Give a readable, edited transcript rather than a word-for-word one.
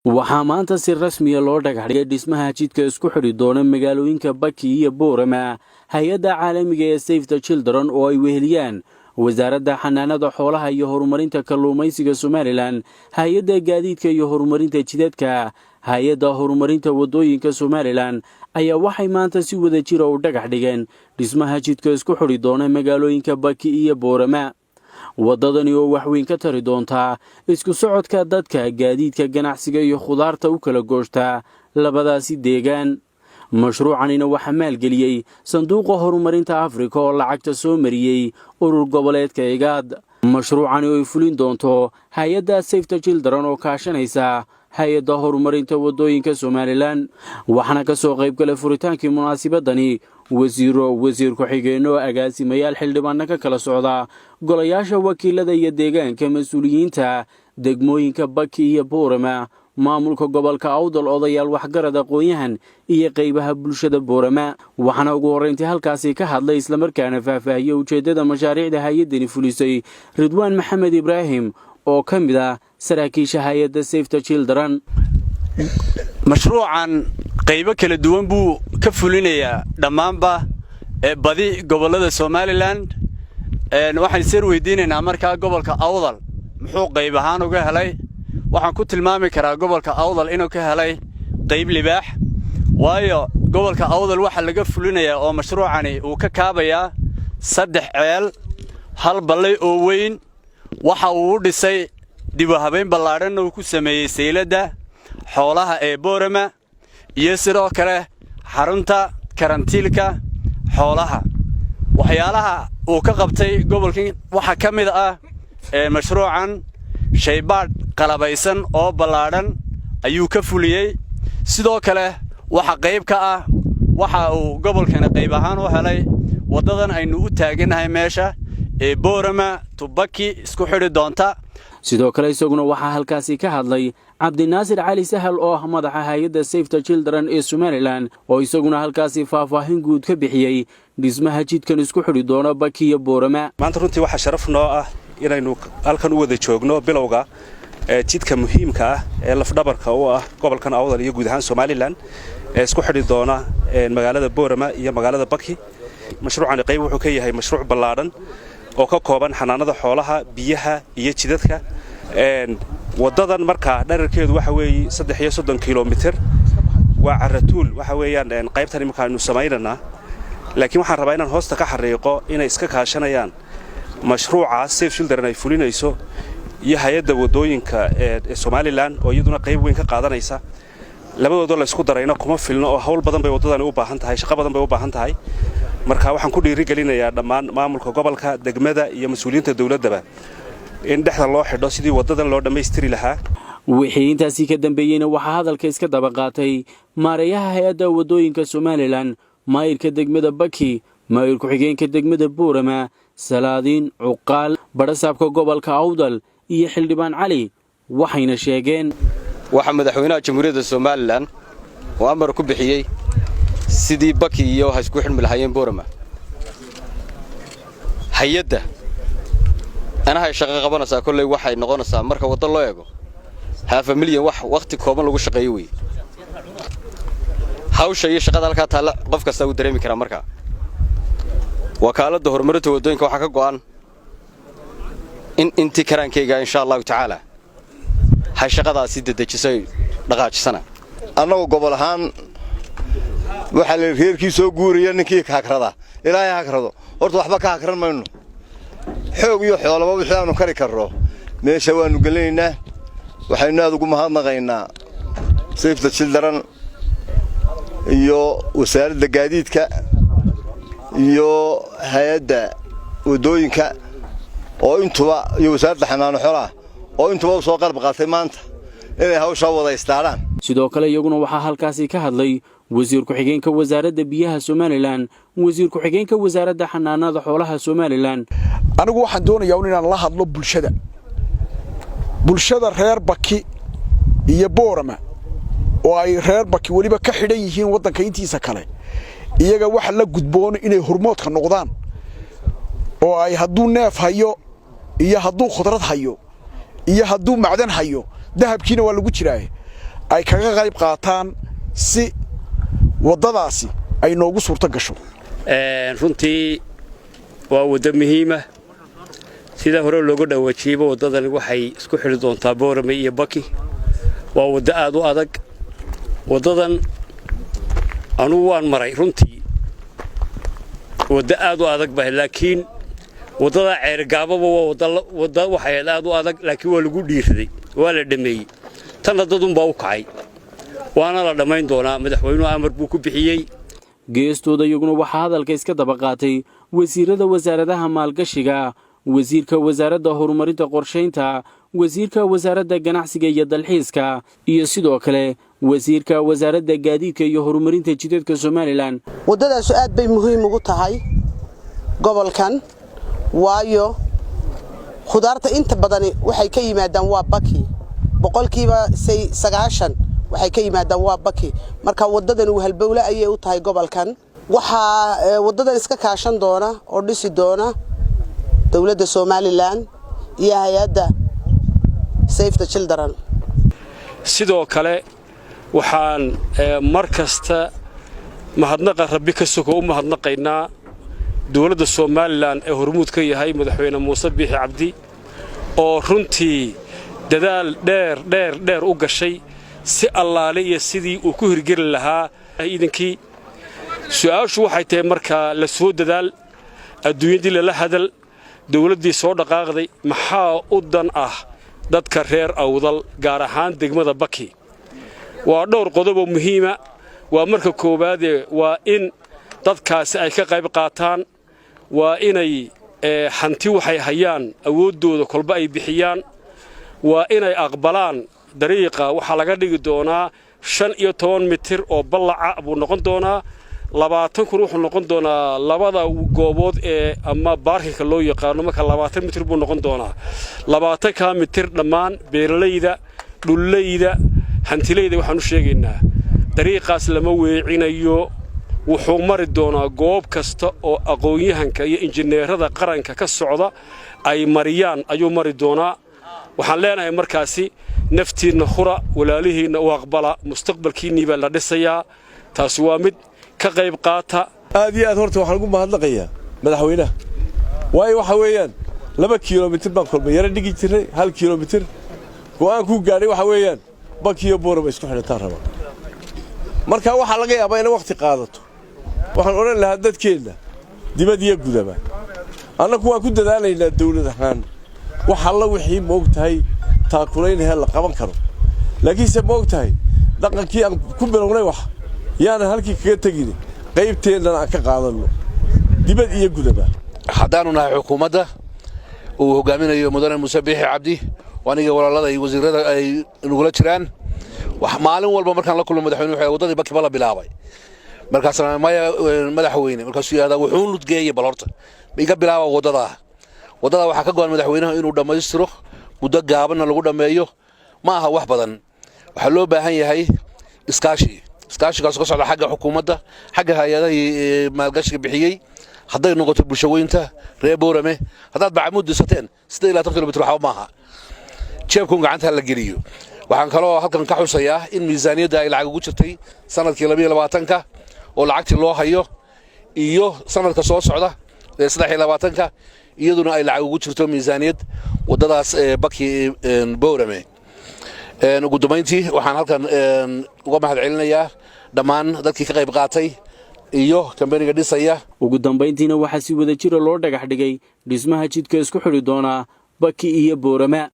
Waxaa maanta si rasmiya loo dhagaxdhigay dhismaha jidka isku xidhi doona magaalooyinka Baki iyo Boorama. Hay-adda caalamiga ee Save the Children oo ay weheliyaan Wasaaradda Xanaanada Xoolaha iyo Horumarinta Kalluumaysiga Somaliland, Hay-adda Gaadiidka iyo Horumarinta Jidadka, Hay-adda Horumarinta Waddooyinka Somaliland ayaa waxay maanta si wada jira u dhagax dhigeen dhismaha jidka isku xidhi doona magaalooyinka Baki iyo Boorama. Waddadani oo waxweyn ka tari doontaa isku socodka dadka, gaadiidka, ganacsiga iyo khudaarta u kala gooshtaa labadaasi deegaan. Mashruucanina waxaa maalgeliyey Sanduuqa Horumarinta Afrika oo lacagta soo mariyey Urur Goboleedka IGAD. Mashruucani oo ay fulin doonto hay-adda Save the Children oo kaashanaysa Hay-adda Horumarinta Waddooyinka Somaliland. Waxaana ka soo qaybgalay furitaankii munaasibadani wasiiro, wasiir ku-xigeenno, agaasimayaal, xildhibaano ka kala socda golayaasha wakiilada iyo deegaanka, mas-uuliyiinta degmooyinka Baki iyo Boorama, maamulka gobolka Awdal, odayaal, waxgarad, aqoon-yahan iyo qaybaha bulshada Boorama. Waxaana ugu horrayntii halkaasi ka hadlay, islamarkaana faahfaahiyey ujeeddada mashaariicda hay-addani fulisay, Ridwaan Maxamed Ibraahim oo ka mid ah saraakiisha hay-adda Save the Children. Mashruucan qaybo kala duwan buu ka fulinayaa dhammaanba ee badi gobollada Somaliland. Waxaan isyar weydiinaynaa markaa, gobolka Awdal muxuu qayb ahaan uga helay? Waxaan ku tilmaami karaa gobolka Awdal inuu ka helay qayb libaax, waayo gobolka Awdal waxaa laga fulinayaa oo mashruucani uu ka kaabayaa 3 ceel, hal ballay oo weyn. Waxa uu u dhisay dib u habayn ballaadhanna uu ku sameeyey sayladda xoolaha ee Boorama iyo sidoo kale xarunta karantiilka xoolaha. Waxyaalaha uu ka qabtay gobolkan waxaa ka mid ah mashruucan shaybaadh qalabaysan oo ballaadhan ayuu ka fuliyey. Sidoo kale waxa qayb ka ah, waxa uu gobolkani qayb ahaan u helay waddadan aynu u taagannahay meesha ee Boorama to Baki isku xidhi doonta. Sidoo kale isaguna waxaa halkaasi ka hadlay Cabdinaasir Cali Sahal oo ah madaxa hay-adda Save the Children ee Somaliland, oo isaguna halkaasi faahfaahin guud ka bixiyey dhismaha jidkan isku xidhi doona Baki iyo Boorama. Maanta runtii waxaa sharaf noo ah inaynu halkan u wada joogno bilowga jidka muhiimka ah ee lafdhabarka u ah gobolkan Awdal iyo guud ahaan Somaliland ee isku xidhi doona magaalada Boorama iyo magaalada Baki. Mashruucani qayb wuxuu ka yahay mashruuc ballaadhan oo ka kooban xanaanada xoolaha, biyaha iyo jidadka. Waddadan markaa dherarkeedu waxa weeye 33 kilomitir, waa caratuul. Waxa weeyaan qaybtan iminka aynu samaynanaa, laakiin waxaan rabaa inaan hoosta ka xariiqo inay iska kaashanayaan mashruucaas Save Children ay fulinayso iyo hay-adda waddooyinka ee Somaliland oo iyaduna qayb weyn ka qaadanaysa. Labadoodoo la isku darayna kuma filno oo hawl badan bay waddadani u baahan tahay, shaqo badan bay u baahan tahay. Marka waxaan ku dhiirigelinayaa dhammaan maamulka gobolka, degmada iyo mas-uuliyiinta dawladdaba in dhexda loo xidho sidii waddadan loo dhammaystiri lahaa. Wixii intaasii ka dambeeyeyna waxaa hadalka iska daba qaatay maareeyaha hay-adda waddooyinka Somaliland, maayirka degmada Baki, maayir ku-xigeenka degmada Boorama, salaadiin, cuqaal, badhasaabka gobolka Awdal iyo xildhibaan Cali, waxayna sheegeen: Waxaa madaxweynaha Jamhuuriyadda Somaliland oo amar ku bixiyey sidii Baki iyo ha isku xidhmi lahaayeen Boorama. Hay-adda anahay shaqo qabanaysaa kolley waxay noqonaysaa, marka waddo loo eego, 500,000 wax wakhti kooban lagu shaqeeyo wey. Hawsha iyo shaqada halkaa taalla qof kastaa wuu dareemi karaa. Markaa Wakaaladda Horumarinta Waddooyinka waxaa ka go'an in intii karaankayga, insha Allahu tacaala, hay shaqadaasi dedejisay, dhaqaajisana. Annagu gobol ahaan waxaa la reerkii soo guuraya ninkii hagrada ilaahay hagrado. Horta waxba ka hagran mayno, xoog iyo xoolaba wixii aanu kari karro meesha waannu gelinaynaa. Waxaynu aad ugu mahadnaqaynaa Save the Children iyo Wasaaradda Gaadiidka iyo hay-adda waddooyinka oo intuba, iyo Wasaaradda Xanaano Xoolaha oo intuba u soo qalab qaatay maanta inay hawshaa wada istaadhaan. Sidoo kale iyaguna waxaa halkaasi ka hadlay wasiir ku-xigeenka Wasaaradda Biyaha Somaliland, wasiir ku-xigeenka Wasaaradda Xanaanada Xoolaha Somaliland. Anigu waxaan doonayaa un inaan la hadlo bulshada reer Baki iyo Boorama, oo ay reer Baki weliba ka xidhan yihiin waddanka intiisa kale. Iyaga waxa la gudboon inay hormoodka noqdaan, oo ay hadduu neef hayo iyo hadduu khudrad hayo iyo hadduu macdan hayo, dahabkiina waa lagu jiraaye. Ay kaga qayb qaataan si waddadaasi ay noogu suurto gasho. Runtii waa waddo muhiima. Sida hore looga dhawaajiyeyba, waddadani waxay isku xidhi doontaa Boorame iyo Baki. Waa waddo aad u adag. Waddadan anugu waan maray. Runtii waddo aad u adag ba, laakiin waddada Ceerigaababa waa wadda waxay aad u adag, laakiin waa lagu dhiiraday, waa la dhammeeyey. Tanna dadunbaa u kacay, waana la dhammayn doonaa. Madaxweynuhu amar buu ku bixiyey. Geestooda iyaguna waxaa hadalka iska daba qaatay wasiirada wasaaradaha maalgashiga, wasiirka wasaaradda horumarinta qorshaynta, wasiirka wasaaradda ganacsiga iyo dalxiiska, iyo sidoo kale wasiirka wasaaradda gaadiidka iyo horumarinta jidadka Somaliland. Waddadaasu aad bay muhiim ugu tahay gobolkan, waayo khudaarta inta badani waxay ka yimaadaan waa Baki. 90% waxay ka yimaadaan waa Baki. Marka waddadan halbowle ayay u tahay gobolkan. Waxaa waddadan iska kaashan doona oo dhisi doona dowladda Somaliland iyo hay-adda Save the Children. Sidoo kale waxaan mar kasta mahadnaqa Rabbi ka soko u mahadnaqaynaa dowladda Somaliland ee hormuud ka yahay Madaxweyne Muuse Biixi Cabdi, oo runtii dadaal dheer dheer dheer u gashay si allaale iyo sidii uu ku hirgeli lahaa iidankii. Su'aashu waxay tahay, markaa la soo dadaal, adduunyadii lala hadal, dowladdii soo dhaqaaqday, maxaa u dan ah dadka reer Awdal, gaar ahaan degmada Baki? Waa dhowr qodoboo muhiima. Waa marka koowaadee, waa in dadkaasi ay ka qayb qaataan, waa inay hanti waxay hayaan awooddooda kolba ay bixiyaan, waa inay aqbalaan dariiqa. Waxaa laga dhigi doonaa 15 mitir oo ballaca buu noqon doonaa. 20 kun wuxuu noqon doonaa labada goobood ee ama parking-ka loo yaqaano. Marka 20 mitir buu noqon doonaa. 20-kaa mitir dhammaan beeralayda, dhullayda, hantilayda waxaan u sheegaynaa dariiqaas lama weecinayo. Wuxuu mari doonaa goob kasta oo aqoon-yahanka iyo injineerada qaranka ka socda ay mariyaan ayuu mari doonaa. Waxaan leenahay markaasi naftiinna hura, walaalihiinna u aqbala, mustaqbalkiinnii baa la dhisayaa. Taasi waa mid ka qayb qaata. Aad iyo aad horta waxaan ugu mahadnaqayaa madaxweynaha, waayo waxa weeyaan 2 kilomitir baan kolba yaro dhigi jirnay, 1 kilomitir. Go'aankuu gaadhay waxa weeyaan Bakiyo Boorama isku xidhataan rabaa. Marka waxaa laga yaabaa inay wakhti qaadato. Waxaan odhan lahaa dadkeenna dibad iyo gudaba, annagu waan ku dadaalaynaa dawlad ahaan wax alla wixii, ma og tahay, taakulaynahee la qaban karo. Laakiinse, ma og tahay, dhaqankii aan ku bilownay wax yaanan halkii kaga tegin, qaybteennana aan ka qaadanno dibad iyo gudaba. Haddaannu nahay xukuumadda uu hogaaminayo Mudane Muuse Biixi Cabdi oo aniga walaalada iyo wasiirrada ay nugula jiraan, maalin walba markaan la kulmo madaxweyne wuxuu waddadii Bakiba la bilaabay. Markaasna maya, madaxweyne, markaasuu yidhahdaa wuxuu nudgeeyey, bal horta iga bilaaba waddadaa. Waddada waxaa ka go'an madaxweynaha inuu dhammaystiro, muddo gaabanna lagu dhammeeyo. Ma aha wax badan. Waxaa loo baahan yahay iskaashi. Iskaashigaas ka socda xagga xukuumadda, xagga hay-adahii maalgashiga bixiyey, hadday noqoto bulshaweynta reer Boorame. Haddaad Bacamuud dhisateen, 28 kilomitir waxba maaha, jeebkuun gacanta la geliyo. Waxaan kaloo halkan ka xusayaa in miisaaniyadda ay lacag ugu jirtay sanadkii 22-ka oo lacagtii loo hayo, iyo sanadka soo socda ee 23-ka iyaduna ay lacag ugu jirto miisaaniyad waddadaas Baki Boorame. Ugu dambayntii waxaan halkan uga mahad celinayaa dhammaan dadkii ka qayb qaatay iyo kambaniga dhisaya. Ugu dambayntiina waxaa si wada jira loo dhagax dhigay dhismaha jidka isku xidhi doonaa Baki iyo Boorama.